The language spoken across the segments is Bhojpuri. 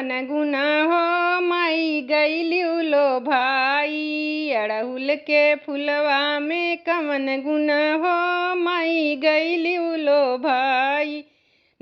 कवन गुना हो माई गईली लो भाई। अड़हुल के फुलवा में कवन गुना हो माई गईली लो भाई।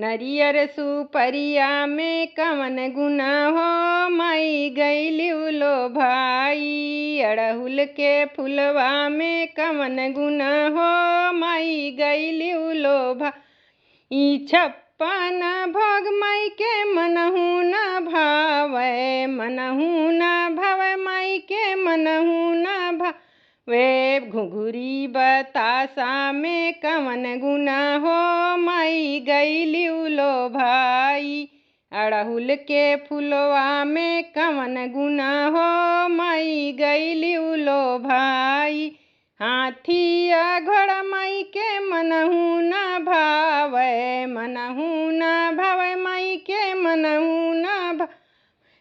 नरियर सुपरिया में कवन गुना हो माई गईली लो भाई। अड़हुल के फुलवा में कवन गुना हो माई गईली लो भाई। छप्पन भोग माई के मनहु न भावे, मनहु न भावे माई के मनहु न भावे। घुघुरी बतासा में कवन गुना हो माई गईली लो भाई। अड़हुल के फुलवा में कवन गुना हो माई गईली लो भाई। हाथी घोड़ा माई के मनहु न भावे, मनहु न भावे माई के मनहु न भा।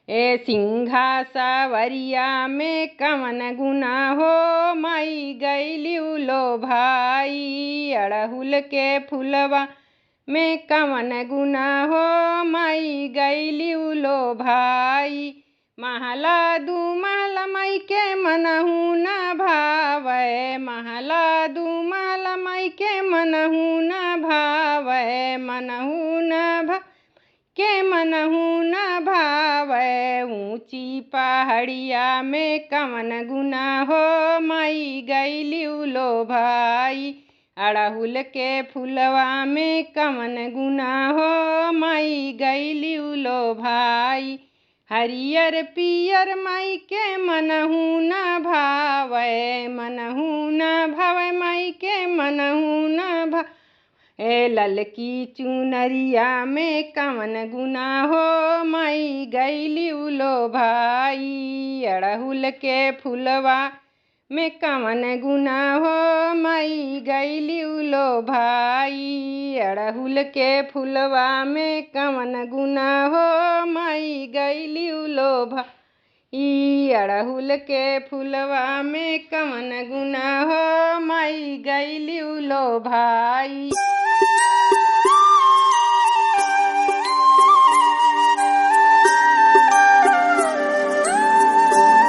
ए सिंघा सवरिया में कवन गुना हो माई गईली लो भाई। अड़हुल के फुलवा में कवन गुना हो माई गईली लो भाई। महला दू महला माई के मनहु न भावे, महला दू महला माई के मनहु न भावे, मनहु न भा के मनहु न भावे। ऊंची पहाड़िया में कवन गुना हो माई गईली लो भाई। अड़हुल के फुलवा में कवन गुना हो माई गईली लो भाई। हरियर पियर माई के मनहु न भावे, मनहु न भावे माई के मनहु न भा। ए ललकी चुनरिया में कवन गुना हो माई गईली लो भाई। अड़हुल के फुलवा में कवन गुना हो माई गईली लो भाई। अड़हुल के फुलवा में कवन गुना हो माई गईली लो भाई। अड़हुल के फुलवा में कवन गुना हो माई गईली लो भाई।